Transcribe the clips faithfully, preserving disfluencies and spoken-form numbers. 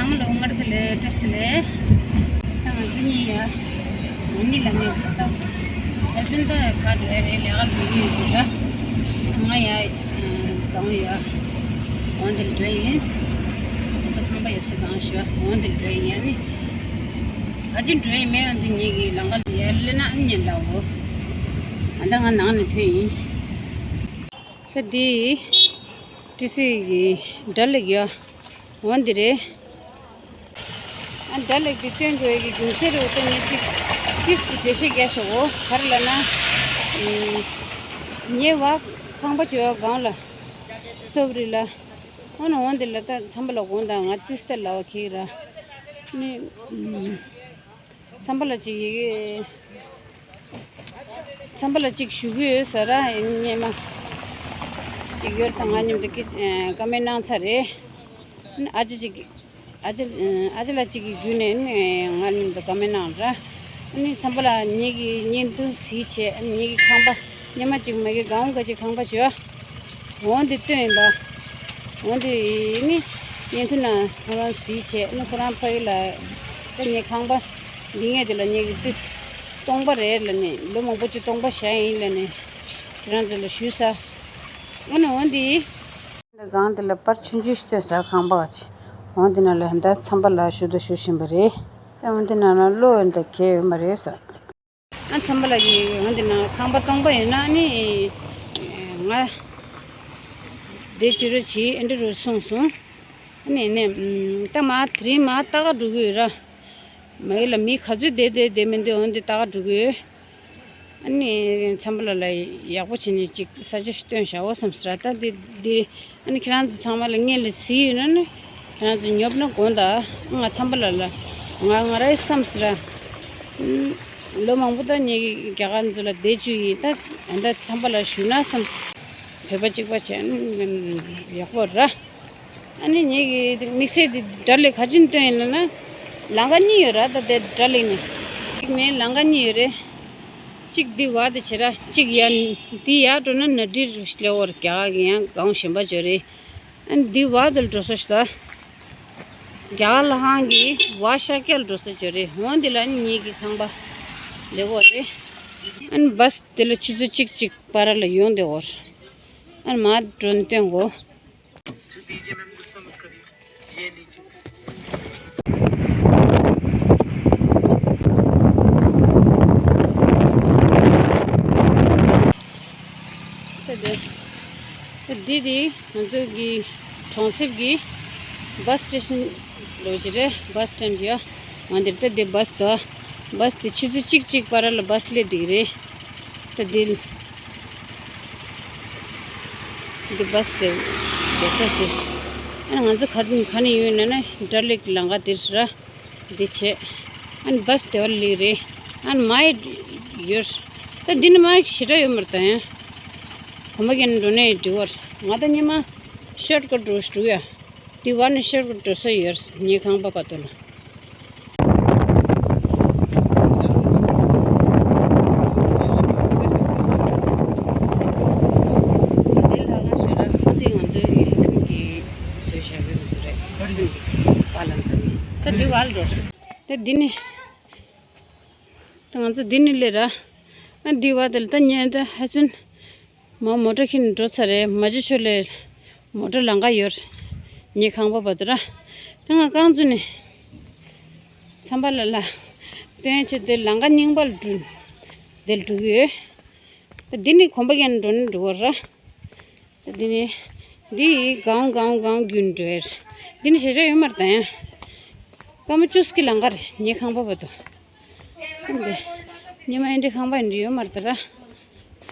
ཨང་ལོ་ངར་དེ་ལས་བཀྲ་ཤིས་བདེ་ལེགས། ད་ང་ཚོ་གཉིས་ཡ་འོ་ནི་ལ་མེད་ད། ཧས་བན་ད་ཕར་འགྲོ་ཡ་རེད། ལས་ཀ་འགྲོ་གི་ཡོད་འདུག་ད། ང་ཡ་གང་ཡ་འོ་འདིར་འགྲོ་ཡིན། ང་ཚོ་ཁང་པ་ཡོད་ས་གང་ཞུ་འོ་འདིར་འགྲོ་ཡིན། ཡ་ནི་ག་ཅི་འགྲོ་ཡིན་མེད། འོ་འདི་ངེད་ཀྱི་ལམ་ཁ་ལ་ཡར་སླེབས་ན་ཨ་ཉན་འདྲ་འོ། ཨ་ད་ང་ནང་ནས་ཐོན་ཡིན། ད་འདི་ཏི་སི་གི་སྒྲ་ལེགས་ཡ། འོ་འདི་རེད། ཨ་འདྲ་ལེགས་འདི་སྟོན་དགོས་ཀྱི་རྒྱུ་མཚན་རེད། ད་ངས་ཏིས་ཏིས་ཀྱི་འགྲེལ་བཤད་རྒྱག་ཤོག་གོ། ག་རེ་ལབ་ན། ཨུམ། ཉེ་བ་ཁང་པ་བྱོས་སྒང་ལ་སྟོབ་རི་ལ། འོ་ན་འོ་འདི་ལ་ད་འཚམས་པ་ལ་དགོངས་དག་ང་ཏིས་ཏ་ལ་བ་ཁྱེད་ར་ནི། ཨུམ། འཚམས་པ་ལ་ཅིག་ཡི་གེ། འཚམས་པ་ལ་ཅིག་ཞུ་གི་ཡོད་ཟེར་ར། སྙེ་མ་ཅིག་ཡོད་དང་ང་མཉམ་དུ་ཀི་ཨེ་ཀ་མེན་གནང་ཚར་རེད། ཨ་ཅེ་ཅིག་ཨ་ཅེ་ཨ་ཅེ་ལ་ཅིག་གི་བརྒྱུད་ནས་ནི་ང་མཉམ་དུ་ཀ་མེན་གནང་ར། ཨ་ནི་འཚམས་པ་ལ་ངེད་ཀྱི་བརྙན་ཐུང་གཟིགས་བྱས། ཨ་ནི་ངེད་ཀྱི་ཁང་པ་སྙེ་མ་ཅིག་མ་གི་གང་ག་ཅིག་ཁང་པ་བྱོས། འོ་འདི་སྟོན་ཡིན་པ། འོ་འདི་ནི་བརྙན་ཐུང་ནང་ཁོ་རང་གཟིགས་བྱས་ནི་ཁོ་རང་ཕ་གི་ལ་ད་ངའི་ཁང་པ་འདི་ངས་དེ་ལ་ངེད་ཀྱི་ཏིས་སྟོང་པ་རེད་ལ་ནི་ལོ་མང་པོ་ཅིག་སྟོང་པ་བཞག་ཡིན་ལ་ནི་ཁྱེད་རང་ཚོ་ལ་ཞུས་ས། འོ་ནི་འོ་འདི་འདི་སྒང་འདི་ལ་པར་ཆུང་ཆུང་ཞིག་སྟོན་ས་ཁང་པ་ཅིག་འོ་འདི་ནང་ལ་ད་འཚམས་པ་ལ་ཞུ་དང་ཞུ་བཞིན་པ་རེད། ད་འོ་འདི་ནང་ལ་གློག་འདི་གས་ཡོད་མ་རེད་ས། ང་འཚམས་པ་ལ་ཡི་འོ་འདི་ནང་ཁང་པ་སྟོང་པ་ཡོད་ན་ནི་ང་བསྡད་བཅུག་རོགས་གྱིས་ཨེ་འདྲ་རུ་གསུངས་སོང་། ཨ་ནི་ནས་ད་མ་དེ་རིང་མ་ལྟ་ག་འགྲོ་གི་ཡོད་ར། མ་ཡི་ལ་མི་ག་ཚོད་བསྡད་བསྡད་བསྡད་མི་འདུག་འོ་འདི་ལྟ་ག་འགྲོ་གི་ཡོད། ཨ་ནི་འཚམས་པ་ལ་ལ་ཡག་པོ་བྱས་ནས་ཅིག་ས་ཆ་ཞིག་སྟོན་བཞག་འོ་བསམ་ཟེར་ར། ད་འདི་འདི་ཨ་ནི་ཁྱེད་རང་ཚོ་ཚང་མ་ལ་སྔོན་ལ་གཟིགས་ཡོད་ན་ནི་ཁྱེད་རང་ཚོ་ཉོབ་ན་དགོངས་དག་ང་འཚམས་པ་ལ་ལ་ང་ང་རའི་བསམ་ཟེར་ར། ལོ་མང་པོ་ད་ངེད་ཀྱི་རྒྱ་གར་ཚོ་ལ་བསྡད་བཅུག་ཡིན། ད་ད་འཚམས་པ་ལ་ཞུ་ན་བསམ་བོད་པ་གཅིག་པ་བྱས་ཡག་པོ་ར། ཨ་ནི་ངེད་ཀྱི་དམིགས་བསལ་འདི་སྒྲ་ལེགས་ག་ཅིན་སྟོན་ཡིན་ལ་ན། ལམ་ཁ་གཉིས་ཡོད་ར། ད་དེ་སྒྲ་ལེགས་ནས་གཅིག་ནས་ལམ་ཁ་གཉིས་ཡོད་རེད། གཅིག་འདི་བར་དུ་བྱེད་ར་གཅིག་ཡ། འདི་ཡར་འགྲོ་ན་ན་འབྲི་རུ་ལེ་བོར་རྒྱ་གར་གྱི་ཡང་གང་ཞེན་པ་བརྗོད་རེད། ཨ་ནི་འདི་བར་དུ་འགྲོ་ས་ཞིག་ད། རྒྱ་གར་ལྷ་ཁང་གི་བ་ཤར་རྒྱལ་འགྲོ་ས་བརྗོད་རེད། འོང་འདི་ལ་ནི་ངེད་ཀྱི་ཁང་པ་ལེ་བོ་རེད། ཨ་ནི་བས་དེ་ལ་ཆུ་ཚོད་གཅིག་གཅིག་བར་ལ་ཡོང་བདེ་བོར། ཨ་ནི་མ་འགྲོ་ནས་སྟོན་གོ། ད་འདི་འདི་ང་ཚོ་གི་གྲོང་གསེབ་ཀྱི་བཱས་སི་ཊེ་ཤན་ལོ་ཅི་རེད། བཱས་སི་ཊེན་ཌི་ཡ། ང་འདིར་ད་འདི་བཱས་དོ། བཱས་དེ་ཆུ་ཚོད་གཅིག་གཅིག་བར་ལ་བཱས་སླེབས་འདི་རེད། ད་འདི་འདི་བཱས་དེ་བསྡད་ས་དེ། ཨ་ང་ཚོ་ག་ག་ནས་ཡོང་ན་ན་སྒྲ་ལེགས་ལམ་ཁ་དེར་ར། འདི་བྱས། ཨ་ནི་བཱས་དེ་བར་ལེགས་རེད། ཨ་ནི་མ་ཡི་ཡོད། ད་འདི་ནི་མ་ཞེ་དྲག་ཡོད་མ་རེད་ད་ཡང་། གོམ་པ་རྒྱག་ནས་འགྲོ་ནས་འགྲིག་བར། ང་ད་སྙེ་མ་ཤོར་ཀ་འགྲོ་འགྲོ་ཡ། འདི་བར་ནས་ཤོར་ཀ་འགྲོ་ས་ཡོད། ངའི་ཁང་པ་བར་དུ་ལ། འདི་ལྷ་ཁང་ཞོལ་ར་འདི་ང་ཚོའི་ཧེ་སིང་གི་བཟོས་བཞག་པའི་མི་ཚོ་རེད། ཧེ་སིང་གི་པཱ་ལམ་ཟེར་ནས། ད་འདི་བར་འགྲོ་རེད། ད་འདི་ནི། ད་ང་ཚོ་འདི་ནས་སླེབས་ར། ཨ་འདི་བ་དེ་ལ་ད་ཉལ་ད་ཧ་སུན། མ་མོ་ཊ་ཁྱེར་ནས་འགྲོ་ཚར་རེད། མ་ཇི་ཆོས་ལས་མོ་ཊ་ལམ་ཁ་ཡོད། ངའི་ཁང་པ་བར་དུ་ར། ད་ང་རྐང་བཙུགས་ནས་འཚམས་པ་ལ་ལ་སྟོན་བྱས་དེ་ལམ་ཁ་རྙིང་པ་ལ་འགྲོ། དེ་ལ་འགྲོ་གི་ཡོད། ད་འདི་ནས་གོམ་པ་རྒྱག་ནས་འགྲོ་ནས་འགྲོ་བ་ར། ད་འདི་ནས་འདི་གང་གང་གང་རྒྱུན་འགྲོ་ཡ་རེད། འདི་ནས་ཞེ་དྲག་ཡོད་མ་རེད་ད་ཡང་། སྐར་མ་བཅུ་ཙམ་གྱི་ལམ་ཁ་རེད། ངའི་ཁང་པ་བར་དུ། འདི་ཉི་མ་ཨེ་འདྲའི་ཁང་པ་ཨེ་འདྲ་ཡོད་མ་རེད་ད་ར།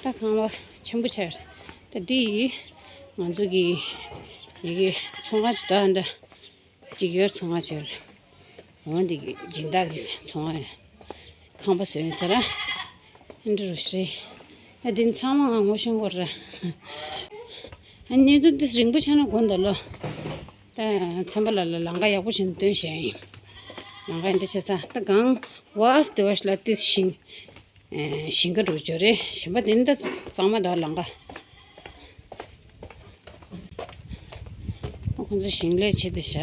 ད་ཁང་པ་ཆེན་པོ་ཆགས་རེད། ད་འདི་ཡིས་ང་ཚོ་གི་ཡི་གེ་ཚོང་ཁང་ཅིག་ད་འདི་ཅིག་ཡོད། ཚོང་ཁང་ཅིག་ཡོད་རེད། འོ་འདི་གི་སྦྱིན་བདག་གི་ཚོང་ཁང་ཁང་པ་བཟོས་ཡིན་ས་ར། ཨེ་འདྲ་རུ་ཧྲི། ཨ་འདི་ཚང་མ་ང་ངོ་ཤེས་ཀྱི་ཡོད་རེད། ཨ་ནི་དུ་འདི་རིང་པོ་ཆགས་ན་དགོངས་དག་ལོ། ད་འཚམས་པ་ལ་ལ་ལམ་ཁ་ཡག་པོ་ཞིག་སྟོན་བཞག་ཡིན། ལམ་ཁ་འདི་བྱས་ཙང་ད་གང་བ་ཨ་སྟེ་བ་ཞིག་ལ་ཏིས་ཞིང་། ཨེ་ཞིང་ཁ་འགྲོ་བྱོས་རེད། ཞིང་པ་དེ་འདི་གཙང་མ་དང་ལམ་ཁ། ཁོང་ཚོ་ཞིང་ལས་བྱེད་དེ་བཞག་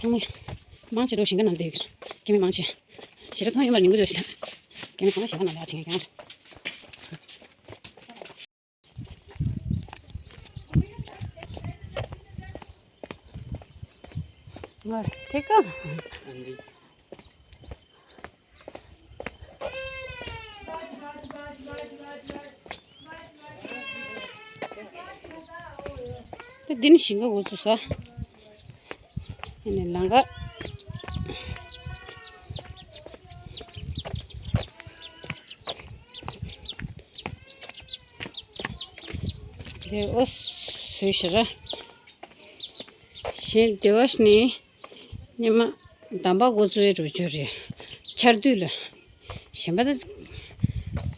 ཚང་མ་མང་ཆེ་འགྲོ་ཞིང་ཁ་ནང་བསྡད་ཡོད་ཀྱི་རེད། སྐྱེ་དམན་མང་ཆེ་ཞེ་དྲག་མཐོང་ཡོད་མ་རེད། ཉིན་གུང་ཚོད་ཞེ་དྲག་སྐྱེ་དམན་ཚང་མ་ཞིང་ཁ་ནང་ལས་ཀ་བྱེད་མཁན་ཡོད་ཀྱི་རེད། ང་ཁྲིད་ཀ་དེ་འདི་ནི་ཞིང་ཁ་འགོ་ཚུགས་ས། ཨ་ནི་ལམ་ཁ། དེ་ཨོ་སོས་ཤི་ར། གཞན་སྡེ་བ་ནི་ཉི་མ་དམ་པ་འགོ་ཚུགས་ཡས་འགྲོ་རྒྱུ་རེད། ཆར་དུས་ལ། གཞན་པ་ད་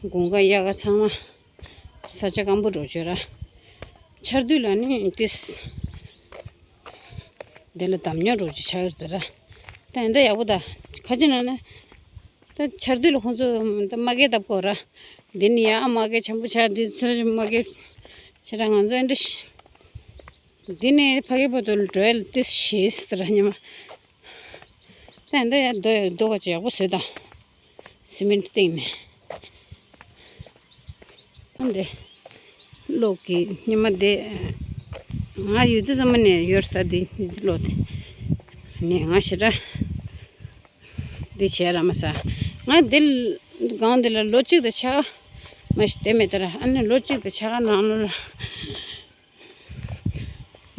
དགུན་ཁ་དབྱར་ཁ་ཚང་མ་ས་ཆ་སྐམ་པོ་འགྲོ་རྒྱུ་ར། ཆར་དུས་ལ་ནི་ཏིས་དེ་ལ་དམ་ཉོ་འགྲོ་རྒྱུ་ཆགས་ཡོད་རེད་ར། ད་ཡིན་ད་ཡག་པོ་ད་ཁ་ཅིག་ན་ན། ད་ཆར་དུས་ལ་ཁོང་ཚོ་ད་དམག་སྐས་བཏབ་དགོས་ར། འདི་ནི་ཡང་དམག་སྐས་འཆམ་པོ་ཆགས། འདི་ཚོ་དམག་སྐས་ཆེ་ར། ང་ཚོ་ཨེ་འདྲ་ཤི། འདི་ནས་ཕ་གི་བར་དུ་འགྲོ་ཡ་ལ་ཏིས་ཞེས་ཟེར་ཉི་མ། ད་ཡིན་ད་ཡ་རྡོ་ཡ་རྡོ་ག་ཅིག་ཡག་པོ་བཟོས་དང་། སི་མེན་ཊི་བཏིང་ནས། ཨ་འདི་གློག་གི་ཉི་མ་འདི་ང་ཡོད་དུས་ཙམ་ནས་ཡོད་ས། འདི་གློག་དེ་ནས་ང་ཞེ་དྲག་འདི་བྱས་ར་མ་ཟ། ང་འདི་སྒང་འདི་ལ་ལོ་གཅིག་དང་ཕྱེད་ཀ་མ་ཞིག་བསྡད་མེད་ད་ར། ཨ་ནི་ལོ་གཅིག་དང་ཕྱེད་ཀ་ནང་ལོགས་ལ།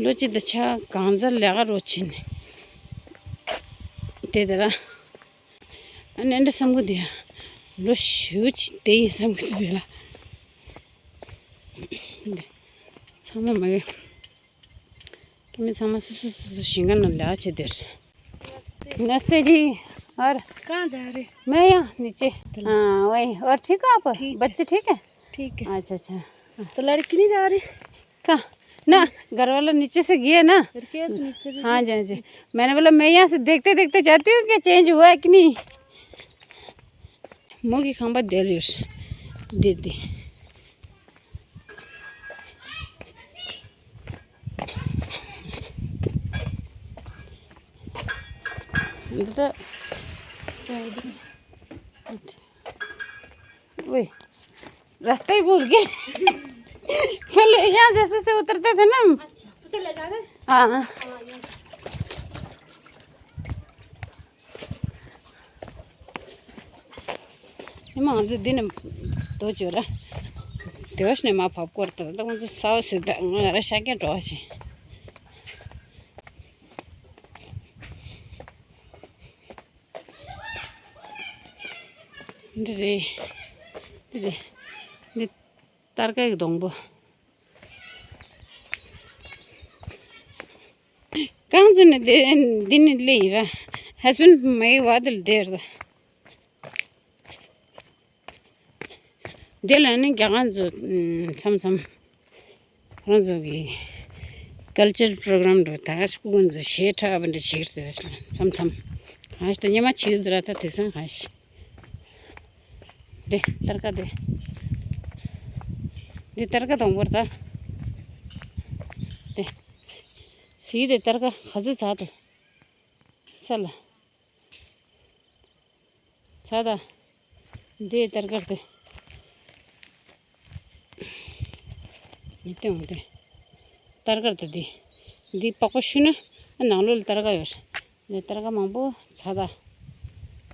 ལོ་གཅིག་དང་ཕྱེད་ཀ་གང་ཚ་ལས་ཀ་རོ་ཕྱིན་དེ་དེ་ར། ཨ་ནི་འདྲ་བསམ་གི་འདུག་ཡ། ལོ་ཞུ་ཅིག་དེ་ཡིན་བསམ་གི་འདུག་ལ། ཚང་མ་མ་གི་ཀི་མི་ཚང་མ་སོ་སོ་སོ་སོ་ཞིང་ཁ་ནང་ལས་ཀ་བྱེད་དེར། नमस्ते जी। और कहाँ जा रहे? मैं यहाँ नीचे। हाँ, वही। और ठीक हो आप? ठीक है। बच्चे ठीक है? ठीक है। अच्छा, अच्छा। तो लड़की नहीं जा रही? कहाँ? ना, घर वाला नीचे से गया ना। लड़के से नीचे से हाँ जी, हाँ जी। मैंने बोला, मैं यहाँ से देखते देखते जाती हूँ, क्या चेंज हुआ है कि नहीं। མོ་གི་ཁང་པ་དེར་ཡོད། འདི་འདི། འདི་ད། ओए, रास्ता ही भूल गए। पहले यहाँ जैसे से उतरते थे ना हम। अच्छा, पता लगा ना? हाँ। हाँ, यहाँ। ཉི་མ་ང་ཚོ་འདི་ནས་རྡོ་བཅོས་ར། སྡེ་བ་ནས་མར་བབས་སྐོར་དང་། ད་ང་ཚོ་ས་འོག་ཟེར། ད་ང་ར་ཤག་རྒྱག་འགྲོ་བ་བྱེད། འདི་རེད། འདི་རེད། འདི་སྟར་ཀ་གི་སྡོང་པོ། རྐང་བཙུགས་ནས་དེ་འདི་ནས་སླེབས་ཡིན་ར། ཧས་བྷེན་མའི་བ་དེ་ལ་བསྡད་ར། འདི་ལ་ནི་རྒྱ་གར་ཚོ་མཚམས་མཚམས་ཁོང་ཚོ་གི་ཀལ་ཅར་པྲོ་གྷ་རམ་འགྲོ། ད་སྤུ་གུ་ཚོ་གཞས་འཁྲབ་པ་འདྲ་བྱེད་ཀྱི་རེད། མཚམས་མཚམས་གང་ཞིག་ད་ཉི་མ་བྱེད་ཀྱི་འདུག་ར། ད་དེང་སང་གང་ཞིག་འདི་སྟར་ཀ་འདི། འདི་སྟར་ཀ་དང་པོར་ད། འདི། གཟིག་འདི་སྟར་ཀ་ག་ཚོད་ཚར་འདུག་ས་ལ། ཚར་ད། འདི་སྟར་ཀ་འདི། འདི་སྟེང་འདི། སྟར་ཀ་འདི་འདི། འདི་པགས་པ་བཤུས་ན་ཨ་ནང་ལོགས་ལ་སྟར་ཀ་ཡོད། ནས་སྟར་ཀ་མང་པོ་ཚར་ད།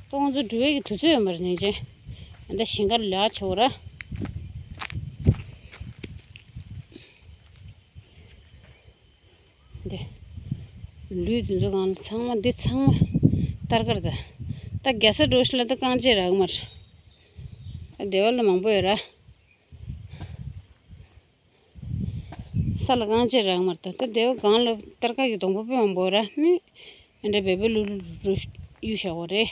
ཏོག་ཙམ་འགྲོ་བའི་གི་དུས་ཚོད་ཡོད་མ་རེད་ཉིན་བྱེད། ཨ་ད་ཞིང་ཁར་ལས་ཀ་བྱེད་འོ་ར། འདི། ལུད་འདི་ཚོ་གང་ལ་ཚང་མ་འདི་ཚང་མ་སྟར་ཀ་རེད་ད། ད་རྒྱ་ས་འགྲོ་ཤི་ལ་ད་རྐང་རྗེས་རག་མ་རེད། ཨ་སྡེ་བ་ལ་མང་པོ་ཡོད་ར། ས་ལ་རྐང་རྗེས་རག་མ་རེད་ད། ད་སྡེ་བ་སྒང་ལ་སྟར་ཀ་གི་སྡོང་པོ་དཔེ་མང་པོ་ར་ནི། ཨ་འདྲ་བེ་བེ་ལུ་ལུ་ལུ་གཡུག་བཞག་གོ་རེད།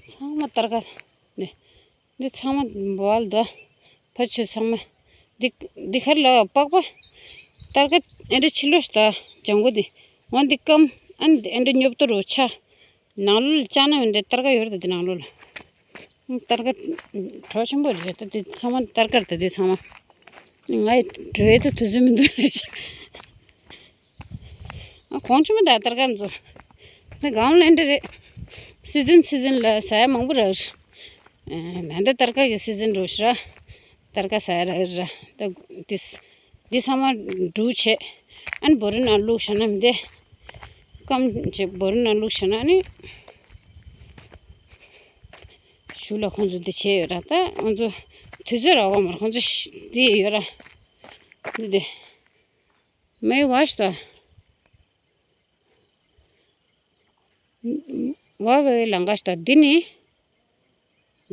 ཚང་མ་སྟར་ཀ་ནི། འདི་ཚང་མ་བལ་ད། ཕ་ཆོས་ཚང་མ། འདི་འདི་ཁར་ལ་པགས་པ། སྟར་ཀ་ཨེ་འདྲ་ཕྱི་ལོགས་ཤིག་ད་ལྗང་གུ་འདི། འོ་འདི་སྐམ། ཨ་ནི་ཨེ་འདྲ་ཉོབ་ཏོ་རུ་ཆ། ནང་ལོགས་ལ་བཅག་ན་འདི་སྟར་ཀ་ཡོད་རེད་ད། འདི་ནང་ལོགས་ལ། སྟར་ཀ་གྲོགས་ཆེན་པོ་རེད་ད། འདི་ཚང་མ་སྟར་ཀ་རེད་ད། འདི་ཚང་མ། ང་ཡི་འགྲོ་ཡི་དུ་དུས་ཚོད་མི་འདུག་ལས། ཨ་གོང་ཆུ་མི་འདའ་ལྟར་ག་འཛོ། ང་གང་ལེན་འདྲ་རེད། སི་ཛིན་སི་ཛིན་ལ་ཟ་ཡ་མང་པོ་རག་རེད། ད་ལྟ་ལྟར་ག་གི་སི་ཛིན་འགྲོ་ཤི་ར། ལྟར་ག་ཟ་ཡ་རག་རེད་ར། ད་དིས། འདི་ཚང་མ་འབྲུ་བྱས། ཨན་བོ་རིན་ཨ་ལུག་ཤ་ན་མི་འདེ། སྐམ་བྱས་བོ་རིན་ཨ་ལུག་ཤ་ན་ནི། ཞུ་ལ་ཁོང་ཚོ་འདི་བྱས་ཡོད་ར། ད་ཁོང་ཚོ་དུས་ཚོད་རག་གོ་མར་ཁོང་ཚོ་འདི་ཡོད་ར། འདི་དེ། མེ་བ་ཤ་ད། བ་བའི་ལང་ཀ་ཤ་ད་འདི་ནི།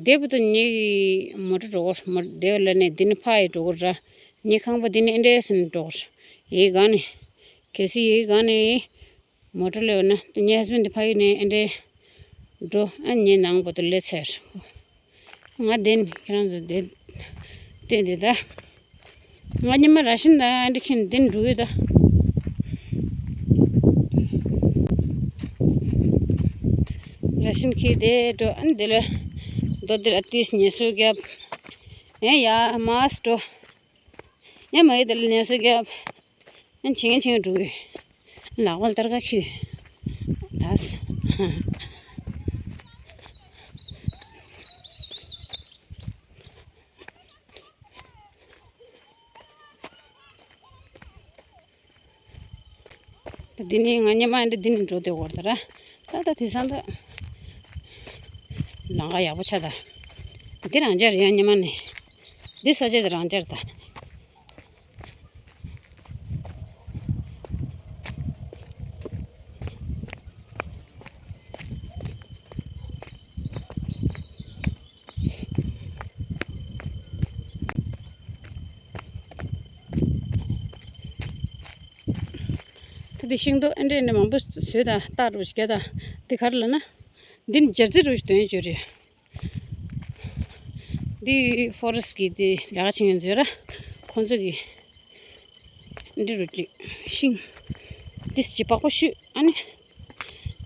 དེ་བུ་དུ་ཉེ་གི་མོ་ཊ་འགྲོ་གོ་མོ་དེ་བ་ལ་ནས་འདི་ནི་ཕ་ཡི་འགྲོ་གོ་ར། ཉེ་ཁང་པ་འདི་ནི་ཨེ་འདྲས་ནི་འགྲོ་གོ་ར། ཡི་ག་ནི། གལ་སྲིད་ཡི་ག་ནི། མོ་ཊ་ལེ་བ་ན་དུ་ཉེ་ཧས་བན་དི་ཕ་ཡི་ནས་ཨེ་འདྲས་འགྲོ། ཨ་ཉེ་ནང་བ་དུ་ལེ་ཚེར། ང་དེ་ནི་ཁྱེད་རང་ཚོ་དེ་བསྟན་དེ་ད། ང་ཉི་མ་ར་ཤིན་ད་ཨ་འདྲི་ཁྱིམ་འདི་འགྲོ་ཡོད་ད། ར་ཤིན་ཁྱི་དེ་འགྲོ་ཨ་ནི་དེ་ལ་རྡོ་དེ་ལ་ཏིས་ཉེ་སུ་རྒྱབ། ཨེ་ཡ་མ་སི་འགྲོ། ཨེ་མ་ཡི་དེ་ལ་ཉེ་སུ་རྒྱབ། ཨ་ནི་ཆིང་ཆིང་འགྲོ་ཡོད། ལག་པ་ལྟར་ཁ་ཁྱི། ད་ས། འདི་ནི་ང་ཉི་མ་འདི་འདི་ནི་འགྲོ་དེ་བོར་ད་ར། ད་ད་དེ་སང་ད། ལང་ཀ་ཡག་པོ་ཆགས་ད། འདི་རང་འཇར་ཡང་ཉི་མ་ནི། འདི་ས་ཆ་དེ་རང་འཇར་ད། ད་འདི་ཤིང་ཏོག་ཨེ་འདྲས་ནས་མང་པོ་བཟོས་དང་བཏགས་འགྲོ་ཞིག་རྒྱ་དང་འདི་ག་རེ་ལབ་ན། འདི་ནི་སྦྱར་རྩི་རུ་ཞིག་དོན་བརྗོད་རེད། འདི་ཕོ་རེ་སི་ཊི་གི་འདི་ལས་ཀ་བྱེད་མཁན་ཚོས་ར་ཁོང་ཚོ་གི་འདི་རུ་ཅིག་ཤིང་འདི་ཅིག་པགས་པ་བཤུས་ཨ་ནི།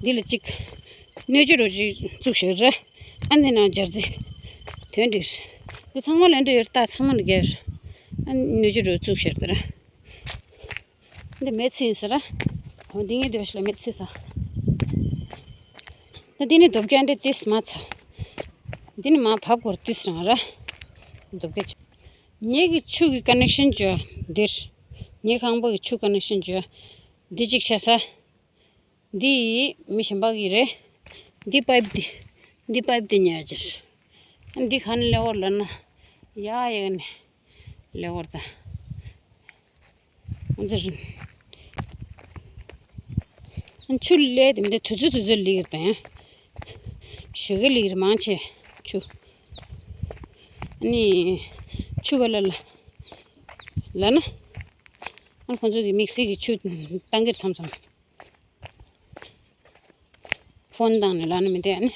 འདི་ལ་གཅིག་སྣོད་བཅུད་རོ་གཅིག་བཙུགས་ཤིག་རེད། ཨ་འདི་ནང་སྦྱར་རྩི་དོན་འགྲིག་འདི་ཚང་མ་ལ་འདི་ཡོད་རྟགས་ཚང་མ་ལ་རྒྱལ། ཨ་སྣོད་བཅུད་རོ་བཙུགས་ཤིག་རེད། འདི་མེ་ཚི་ཡིན་ཟེར། འོ་འདི་ངའི་སྡེ་བ་ཞིག་ལ་མེ་ཚི་ས། ད་འདི་ནི་རྡོ་བརྒྱ་འདི་ཏིས་མ་ཚ། འདི་ནི་མ་བབ་གོར་ཏིས་རང་ར། རྡོ་བརྒྱ་ཆུ། ངེད་ཀྱི་ཆུ་གི་ཀ་ནེག་ཤན་བྱོས་འདིར། ངའི་ཁང་པ་གི་ཆུ་ཀ་ནེག་ཤན་བྱོས། འདི་གཅིག་བྱས་ས། འདི་མི་གཞན་པ་གི་རེད། འདི་པའིབ་འདི། འདི་པའིབ་འདི་ཉལ་ཅིར། འདི་ག་ནས་སླེབས་པ་ལབ་ན། ཡ་ཡ་ནས་སླེབས་པ་ད། ཨ་ཙི་རིང་། ཨ་ཆུ་ལས་དེ་འདི་དུས་ཚོད་དུས་ཚོད་ལིག་དང་། ཞོགས་ཀས་ལིག་མང་ཆེ་ཆུ། ཨ་ནི་ཆུ་བ་ལ་ལ་ལ་ན། ཨ་ཁོང་ཚོ་གི་དམིགས་བསལ་གྱི་ཆུ་བཏང་གིར་མཚམས་མཚམས། ཕོན་བཏང་ནས་ལ་ན་མི་དེ་ཨ་ནི་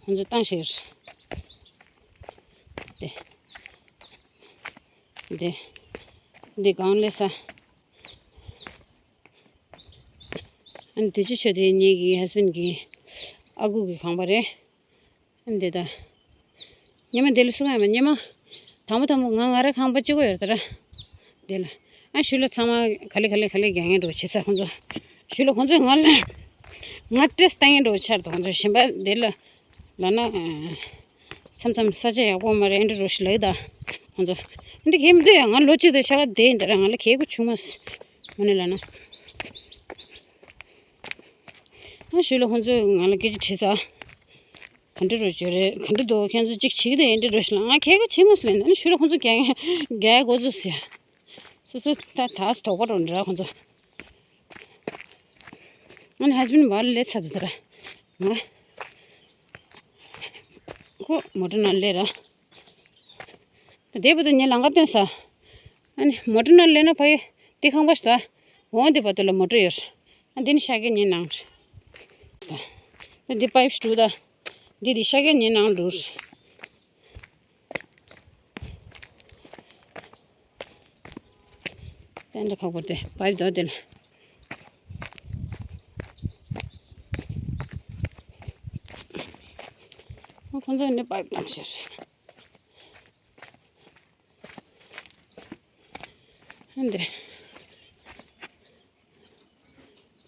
ཁོང་ཚོ་བཏང་ཤེར། དེ། དེ། འདི་གང་ལས་ས། ཨ་ནི་དེ་ཆུ་ཆུ་དེ་ངེད་ཀྱི་ཧས་བེན་གྱི་ཨ་ཁུ་གི་ཁང་པ་རེད། ཨ་ནི་དེ་ད། ཉི་མ་དེ་ལ་སུ་གང་ཡང་མ་ཉི་མ། དང་པོ་དང་པོ་ང་ང་ར་ཁང་པ་གཅིག་པོ་ཡོད་དེ་ར། དེ་ལ། ཨ་ཞུ་ལ་ཚང་མ་ག་ལེ་ག་ལེ་ག་ལེ་རྒྱག་ངེས་འགྲོ་བྱེད་ས་ཁོང་ཚོ། ཞུ་ལ་ཁོང་ཚོས་ང་ལ། ང་སྟྲེས་བཏང་ངེས་འགྲོ་ཆར་དུ་ཁོང་ཚོ་གཞན་པ་དེ་ལ། ལ་ན། མཚམས་མཚམས་ས་ཆ་ཡག་པོ་མ་རེད་འདྲ་རོ་ཞིག་ལབ་ད། ཁོང་ཚོ། འདི་གས་མི་འདུག་ཡ་ང་ལོ་གཅིག་དང་ཤ་ཁ་བསྡད་ཡིན་ད་ར་ང་ལ་གས་གོ་བྱུང་མ་སོང་། ཨ་ནི་ལ་ན། ཨ་ཞུ་ལ་ཁོང་ཚོས་ང་ལ་སྐད་ཆ་དྲིས་ས། ག་འདྲ་རོ་བྱོས་རེད་ག་འདྲ་འདུག་ཁྱེད་ཚོ་གཅིག་བྱེད་ཀྱི་འདུག་ཡིན་འདྲ་རོ་ཞིག་ལ་ང་གས་གོ་བྱུང་མ་སོང་ལབ་ན་ཨ་ནི་ཞུ་ལ་ཁོང་ཚོ་རྒྱག་རྒྱག་གོ་ཚོ་ཟེར། སོ་སོ་ད་ད་སུ་དོགས་པ་རོ་འདྲ་ཁོང་ཚོ། ཨ་ནི་ཧས་བེན་བར་ལས་ཚ་དུ་དར། ང་། ཁོ་མོ་ཊ་ནང་སླེབས་ར། དེ་བར་དུ་ངས་ལམ་ཁ་སྟོན་ས། ཨ་ནི་མོ་ཊ་ནང་སླེབས་ན་ཕ་གི་དེ་ཁང་པ་ཞིག་ད། འོང་དེ་བར་དུ་ལ་མོ་ཊ་ཡོད། ཨ་འདི་ནི་ཤ་སྐྱེ་ཉེ་ནང་། ཨ་འདི་པའིབ་ཞིག་འདུག་ད། འདི་འདི་ཤ་སྐྱེ་ཉེ་ནང་འདུག་ཏན་ཏན་ཁག་པོ་དེ་པའིབ་དོ་དེ་ལ། ཁོང་ཚོ་ནི་པའིབ་བཏང་ཤེར། འདི།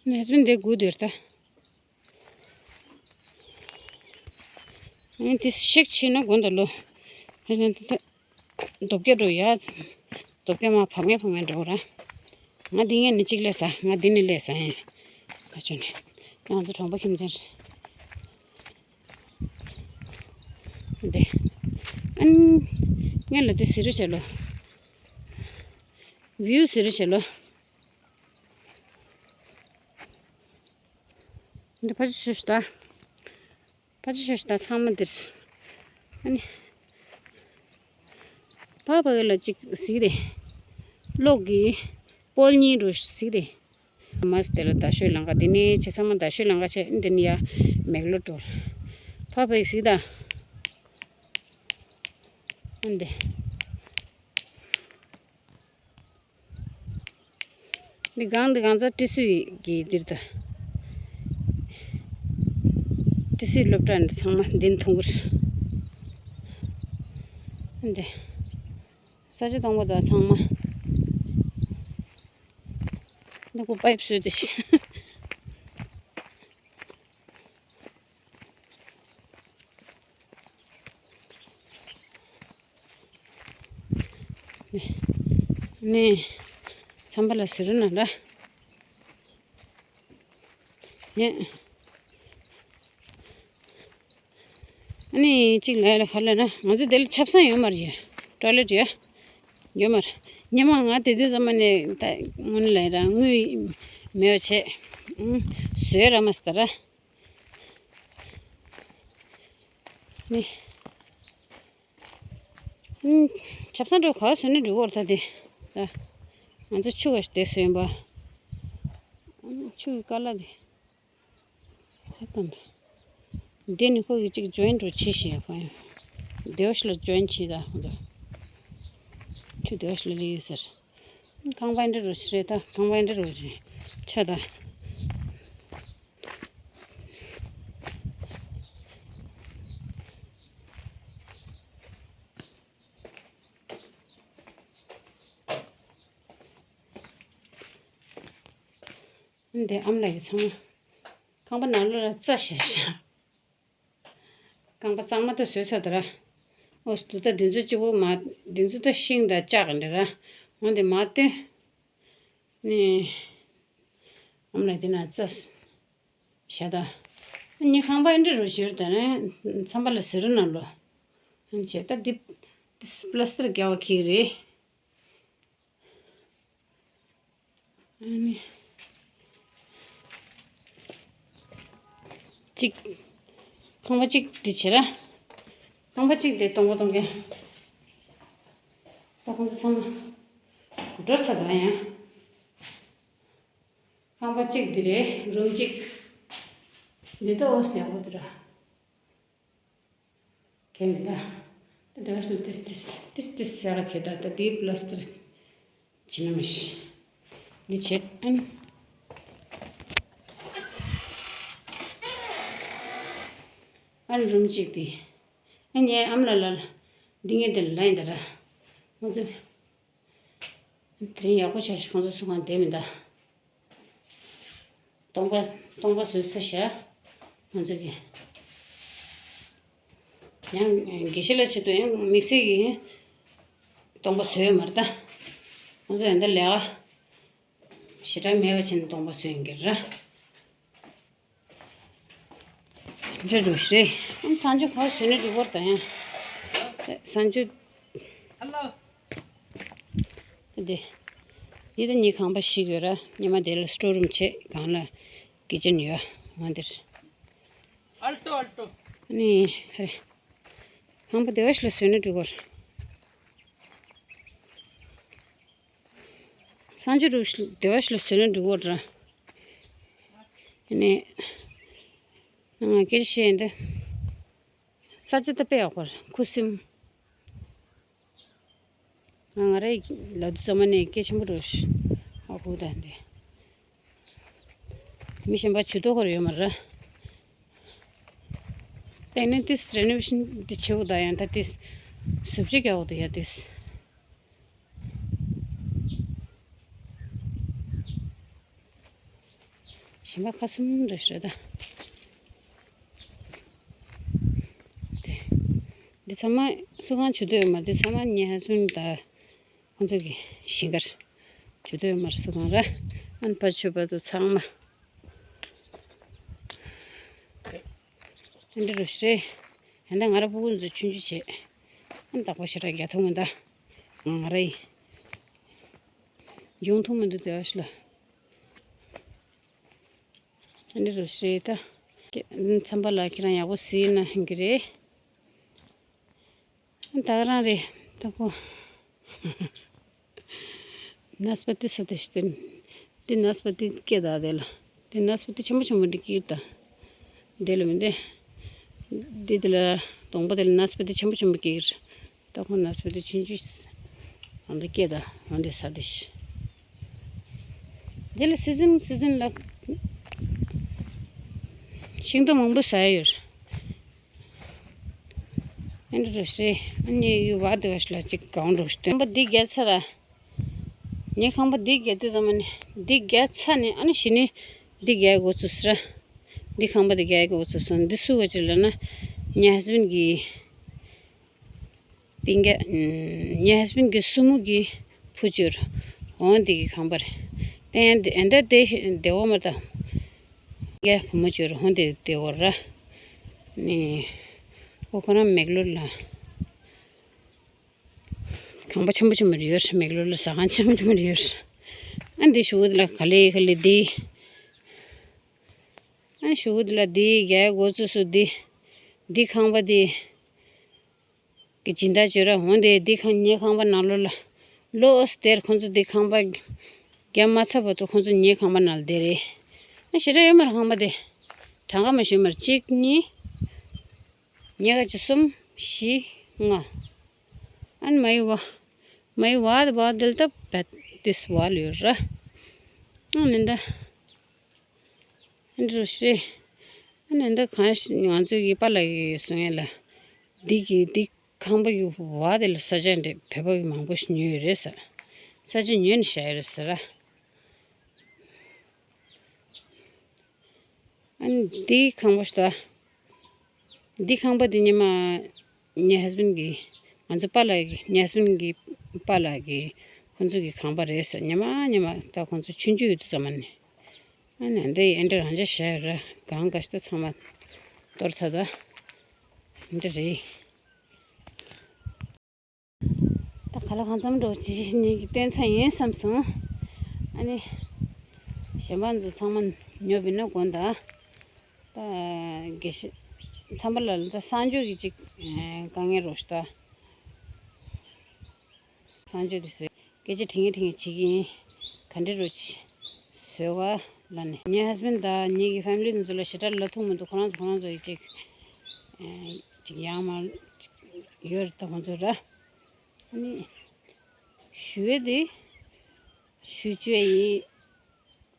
ནས་མིན་འདི་དགུ་འདིར་ད། ཨ་ནི་དེ་ཤེག་ཆེ་ན་དགོན་དུ་ལོ། ཨ་ནི་དེ་ད་རྡོ་བརྒྱ་འགྲོ་ཡ། རྡོ་བརྒྱ་མ་བབས་ངེས་བབས་ངེས་འགྲོ་ར། ང་འདི་ངས་ནི་གཅིག་ལས་ཟ། ང་འདི་ནི་ལས་ཟ་ཡིན། ཁ་ཆུ་ནི། ང་ཚོ་གྲོང་པ་ཁྱིམ་ཚང་རེད། འདི། ཨན། ངས་ལ་དེ་ཟེར་རོ་བྱས་ལོ། བིའུ་ཟེར་རོ་བྱས་ལོ། འདི་ཕ་ཆུ་ཤུ་ཤུ་ད། ཕ་ཆུ་ཤུ་ཤུ་ད་ཚང་མ་འདིར། ཨ་ནི། ཕ་ཕ་གི་ལ་གཅིག་གཟིགས་རེད། གློག་གི་པོལ་གཉིས་འགྲོ་གཟིགས་རེད། མ་སྟེ་ལ་ད་ཤོད་ལང་ཀ་དེ་ནས་ཆེ་ཚང་མ་ད་ཤོད་ལང་ཀ་ཆེ་འདི་ནི་ཡ་མེག་ལོ་ཏོར། ཕ་ཕ་གི་གཟིགས་ད། ཨ་འདི། འདི་སྒང་འདི་སྒང་ཚ་ཏི་སུའི་གི་འདིར་ད། ཏི་སུའི་སློབ་གྲྭ་འདི་ཚང་མ་འདི་མཐོང་གི་རེད། འདི། ས་ཆ་སྟོང་པ་དང་ཚང་མ། འདི་ཁོ་པའིབ་བཟོས་ཏེ་ཤི། ནས། ཚམས་པ་ལ་ཟེར་རོ་ན་ར། ཡ། ཨ་ནི་གཅིག་ལ་ལ་ག་ལ་ན་ང་ཚོ་དེ་ལ་ཆབ་གསང་ཡོད་མ་རེད། ཊོའི་ལེཊ་ཡོད། ཡོད་མ་རེད། ཉི་མ་ང་དེ་དུས་ཙམ་པ་ནས་ད་དངུལ་ལ་ར་དངུལ་མེད་པ་བྱས། ཨུམ། བཟོས་ར་མ་སྟ་ར། ནི། ཨུམ། ཆབ་གསང་འགྲོ་ག་བཟོས་ནས་འགྲོ་གོ་ར་ད་དེ། ད། ང་ཚོ་ཆུ་ག་ཞིག་དེ་བཟོས་ཡིན་པ། ཨུམ། ཆུ་གི་ཀ་ལ་དེ། ཧ་ཀང་། འདི་ནི་ཁོ་གི་གཅིག་ཇོ་ཡིན་འགྲོ་ཆེ་ཞེས་གང་ཡང་། སྡེ་བ་ཞིག་ལ་ཇོ་ཡིན་བྱེད་ད་ཧོ་འདུག་ཆུ་སྡེ་བ་ཞིག་ལ་ལི་ཡོད་ཟེར། ཁང་པ་འདྲ་རུ་ཞིག་རེད་ད། ཁང་པ་འདྲ་རུ་ཞིག་ཆ་ད། འདི་ཨམ་ལགས་ཀྱི་ཚང་མ། ཁང་པ་ནང་ལོགས་ལ་རྩྭ་བཞག་བཞག་རྐང་པ་གཙང་མ་དུ་བཟོས་ཚར་དུ་ར། ཨོ་སྟུ་ད་འདི་ཚོ་གཅིག་པོ་མ། འདི་ཚོ་ད་ཤིང་དང་ལྕགས་འདི་ར། འོན་ཏེ་མ་སྟེ། ནི། ཨམ་ལགས་འདི་ན་རྩྭ། བཞག་ད། ནི་ཁང་པ་འདི་རུ་བཞུར་ད་ནི་ཚམས་པ་ལ་ཟེར་རུ་ན་ལོ། ཨན་བྱས་ད་འདི། འདི་པ་ལ་སི་ཏིར་རྒྱག་པ་ཁྱེར་རེད། ཨ་ནི། གཅིག་ཁང་པ་གཅིག་འདི་བྱེད་ར། ཁང་པ་གཅིག་འདི་སྟོང་པ་སྟོང་རྐྱང་། ད་ཁོང་ཚོ་ཚང་མ། འགྲོ་ཚར་བ་ཡང་། ཁང་པ་གཅིག་འདི་རེད། རུམ་གཅིག་འདི་ད་འོ་ཟེར་བོ་འདི་ར། གལ་མི་འདུག་ད་དེ་བ་ཞིག་ཏིས་ཏིས་ཏིས་ཏིས་ཟེར་ག་གལ་འདུག་ད་དེའི་པ་ལ་སི་ཏིར་བྱེད་ན་མི་ཤེས། འདི་བྱེད་ཨན། ཨན་རུམ་གཅིག་དེ། ཨན་ངའི་ཨམ་ལ་ལ་འདི་ངས་དེ་ལ་ཡིན་ད་ར། ང་ཚོ། དེ་རིང་ཡག་པོ་བྱས་ཤིག་ཁོང་ཚོ་སུ་གང་བསྡད་མི་འདུག་སྟོང་པ་སྟོང་པ་བཟོས་ཚར་ཤག་ང་ཚོ་གི། ཡང་དགེ་བཤེས་ལགས་ཆེད་དུ་ཡང་དམིགས་བསལ་གྱི་སྟོང་པ་བཟོས་ཡོད་མ་རེད་ད། ང་ཚོ་ཡང་ད་ལས་ཀ་ཞེ་དྲག་མེད་པ་བྱས་ནས་སྟོང་པ་བཟོས་ཡིན་གྱི་རེད། འདྲ་འདུག་ཞེས། ཨང་། གསང་སྤྱོད་ག་བཟོས་ནས་འགྲིག་གོ་ད་ཡང་། གསང་སྤྱོད། ཧ་ལོ། དེ། འདི་ད་ཉི་ཁང་པ་ཞིག་ཡོད་ར། ཉི་མ་དེ་ལ་སི་ཊོར་རུམ་བྱས་གང་ལ་ཀི་ཅན་ཡོད་ང་འདིར། ཨལ་ཏོ་ཨལ་ཏོ། ནི་ཁ་རེ། ཁང་པ་དེ་བ་ཞིག་ལ་བཟོས་ནས་འགྲིག་གོ། གསང་སྤྱོད་རུ་སྡེ་བ་ཞིག་ལ་བཟོས་ན་འགྲིག་གོ་འདྲ། ནས། ང་སྐད་ཆ་བཤད་ཡིན་ཏེ། ས་ཆ་ད་དཔེ་ཡག་པོ་རེད། ཁུ་སིམ། ང་ང་རའི་ལ་དུ་ཙམ་མ་ནས་སྐད་ཆེན་པོ་རུ་ཨ་ཁུ་ད་འདི། མི་གཞན་པ་ཇུས་གཏོགས་ཁོ་ར་ཡོད་མ་རེད། དེ་ནས་ཏིས་རེ་ནོ་ཝེ་ཤན་འདི་བྱེད་འོ་ད་ཡང་ད་ཏིས་བཟོ་བཅོས་རྒྱག་འོ་ད་ཡ་ཏིས། གཞན་པ་ཁ་གསུམ་རེ་ཞོ་ད། དེ། འདི་ཚང་མ་སུ་གང་བྱེད་འདོད་ཡོད་མ་རེད། འདི་ཚང་མ་ངའི་ཧ་སུན་དང་ཁོང་ཚོ་གི་ཞིང་ཁར་བྱེད་འདོད་ཡོད་མ་རེད། སུ་གང་ར་ཨན་པ་ཆུ་པ་དུ་ཚང་མ། ཨན་འདི་རུ་ཤྲེ། ཧན་ད་ང་ར་ཕྲུ་གུ་ཚོ་ཆུང་ཆུང་བྱེད། ཨན་བདག་པོ་ཤ་ར་རྒྱ་ཐུང་མི་འདའ། ང་ར་ཡི་ཡོང་ཐུང་མི་འདུག་དེ་བ་ཤི་ལ། འདི་རུ་ཤེས་ད། ཚན་པ་ལགས་ཁྱེད་རང་ཡག་པོ་གཟིགས་ན་ཧིན་གི་རེད། ད་ག་རང་རེད་ད་ཁོ། ནས་པ་ཏི་ས་ཏི་ཤི་ཏི། འདི་ནས་པ་ཏི་སྐད་ད་དེ་ལ། འདི་ནས་པ་ཏི་ཆེན་པོ་ཆེན་པོ་འདི་སྐད་ད། དེ་ལ་མི་འདི། འདི་དེ་ལ་གདོང་པ་དེ་ལ་ནས་པ་ཏི་ཆེན་པོ་ཆེན་པོ་སྐད། ད་ཁོ་ན་སྤེ་དེ་ཆུང་ཆུང་། ཨ་འདི་སྐད་ད་འོན་ཏེ་ས་དེ་ཤི། དེ་ལ་སི་ཛིན་སི་ཛིན་ལ། ཤིང་ཏོག་མང་པོ་ཟ་ཡ་ཡོད། ཨ་འདི་རུ་ཤི་ཨ་ནི་ཡུ་བ་དེ་བ་ཤི་ལ་ཅིག་གང་འགྲོ་ཤི་ཏེ་ཁང་པ་འདི་རྒྱ་ཚ་ར། ངའི་ཁང་པ་འདི་རྒྱ་དེ་ཙམ་ནི་འདི་རྒྱ་ཚ་ནི་ཨ་ནི་ཤི་ནི་འདི་རྒྱ་གོ་ཚུ་སི་ར། འདི་ཁང་པ་འདི་རྒྱ་གོ་ཚུ་སོང་འདི་སུ་གོ་ཅི་ལ་ན་ངའི་ཧ་སི་བན་གི་སྤུན་ཀྱག་ངའི་ཧ་སི་བན་གྱི་སྲུ་མོ་གི་བུ་ཅོར་འོང་དེ་གི་ཁང་པར་བསྟན་ཏེ་ཨེ་འདྲ་དེ་དེ་འོ་མ་དང་། ངའི་བུ་མོ་ཅོར་འོང་དེ་དེ་འོ་ར། ནི་ཨོ་ཁོ་རང་མེག་ལོར་ལ་ཁང་པ་ཆེན་པོ་ཆེན་པོ་རེ་ཡོད་རེད། མེག་ལོར་ལ་ཟ་ཁང་ཆེན་པོ་ཆེན་པོ་རེ་ཡོད་རེད། ཨ་འདི་ཞུ་གི་ལ་ག་ལེ་ག་ལེ་འདི། ཨ་ཞུ་གི་ལ་འདི་རྒྱ་གོ་ཚུ་སུ་འདི། འདི་ཁང་པ་འདི། གི་སྦྱིན་བདག་བཅོས་ར་འོང་དེ་འདི་ཁང་ངའི་ཁང་པ་ནང་ལོགས་ལ། ལོ་ཨོ་སྟེར་ཁོང་ཚོ་འདི་ཁང་པ། རྒྱ་མ་ཚ་བར་དུ་ཁོང་ཚོ་ངའི་ཁང་པ་ནང་ལ་བསྡད་རེད། ཨ་ཞེ་དྲག་ཡོད་མ་རེད་ཁང་པ་དེ། གྲངས་ཀ་མ་ཞུས་མ་རེད་གཅིག་གཉིས། ཉེ་ག་བཅུ་གསུམ་བཞི་ལྔ། ཨ་ནི་མ་ཡི་བ། མ་ཡི་བ་དེ་བ་དེ་ལ་ད་བད་དེ་སི་བ་ལ་ཡོད་ར། ཨ་ནི་ད། འགྲོ་ཤེས། ཨ་ནི་འདི་གང་ཞིག་ང་ཚོའི་གི་པཱ་ལགས་ཀྱིས་གསུང་ཡ་ལ། འདི་གི་འདི་ཁང་པ་གི་བ་དེ་ལ་ས་ཆ་འདི་བོད་པ་གི་མང་པོ་ཞིག་ཉོས་ཡོད་རེད་ཟེར། ས་ཆ་ཉོས་ནས་བཞག་ཡོད་རེད་ཟེར། ཨ་ནི་འདི་ཁང་པ་ཞིག་ད། འདི་ཁང་པ་འདི་ཉི་མ་ངའི་ཧ་སི་བན་གི་ང་ཚོ་པཱ་ལགས་ཀྱི་ངའི་ཧ་སི་བན་གི་པཱ་ལགས་ཀྱི་ཁོང་ཚོ་གི་ཁང་པ་རེད་ཟེར། ཉི་མ་ཉི་མ་ད་ཁོང་ཚོ་ཆུང་ཆུང་ཡོད་དུས་ཙམ་ནས། ཨ་ནི་འདི་ཨེ་འདྲ་རང་ཅག་བྱས་ར་གང་ག་ཞིག་ད་ཚང་མ་གཏོར་ཐ་ད་འདི་རེད། ད་ག་ལ་གང་འཚམ་འགྲོ་ཅི་ཞིག་ནས་ཀྱི་བསྟན་ཚང་ཡིན་བསམ་སོང་། ཨ་ནི་གཞན་པ་ཚོ་ཚང་མ་ཉོ་བི་ན་དགོན་ད། ད་དགེ་བཤེས་ཚང་པ་ལ་ད་གསང་སྤྱོད་ཀྱི་ཅིག་དཀའ་ངལ་རོ་ཞིག་ད། གསང་སྤྱོད་དེ་བཟོས། སྐད་ཆ་དྲི་ངེས་དྲི་ངེས་བྱེད་ཀྱི་ཡིན། ག་འདྲ་རུ་བྱེད། བཟོས་བ་ལ་ནི། ངའི་ཧ་སི་བན་ད་ངེད་ཀྱི་ཕེ་མི་ལི་དེ་ཚོ་ལ་ཞེ་དྲག་ལ་ཐུག་མི་འདུག་ཁོ་རང་ཚོ་ཁོ་རང་ཚོ་ཡི་ཅིག་ཅིག་ཡང་མ་ཅིག་ཡོད་རེད་ད་ཁོང་ཚོ་ར། ཨ་ནི། ཞུ་ཡས་དེ། ཞུ་བཅོས་ཡིན།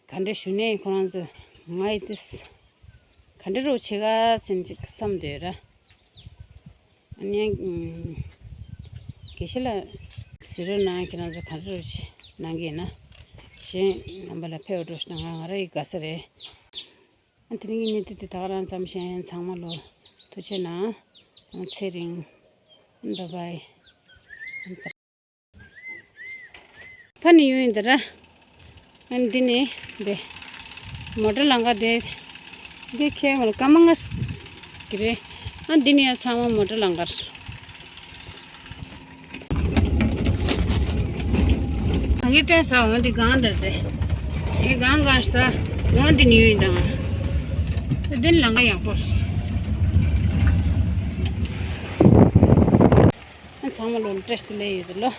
ག་འདྲ་ཞུ་ནས་ཁོ་རང་ཚོ་ང་ཡི་ཏིས་ག་འདྲ་རོགས་བྱེད་ག་ཟེར་ཅིག་བསམ་འདོད་ར། ཨ་ནི་དགེ་བཤེས་ལ་ཟེར་རོགས་གནང་། ཁྱེད་རང་ཚོ་ག་འདྲ་རོགས་གནང་གི་ཡིན་ན་གཞན་རྣམ་པ་ལ་ཕེབས་འགྲོ་ཞིག་ང་ང་ར་ཡི་དགའ་ས་རེད། ཨ་དེ་རིང་གི་གནས་ཚུལ་འདི་ད་ག་རང་ཙམ་བཤད། ཚང་མ་ལོ་ཐུགས་རྗེ་གནང་། ཚང་མ་ཚེ་རིང་། བཱའི་བཱའི། ཕ་ནི་ཡོང་ཡིན་ད་ར། ཨ་འདི་ནི་འདི། མོ་ཊ་ལང་ཀ་དེ། འདི་ཁྱེད་ང་ལ་སྐར་མ་ལྔ་གི་རེད། ཨ་འདི་ནི་ཡང་ཚང་མ་མོ་ཊ་ལང་ཀར། ང་གི་སྟོན་ས་འོ་འདི་གང་འདི་རེད། འདི་གང་གང་ས་འོ་འདི་ནི་ཡོང་ཡིན་ད་ང་། འདི་ནི་ལང་ཀ་ཡག་པོ་རེད། ཨ་ཚང་མ་ལོ་བཀྲ་ཤིས་བདེ་ལེགས་ཡོད་དེ་ལོ།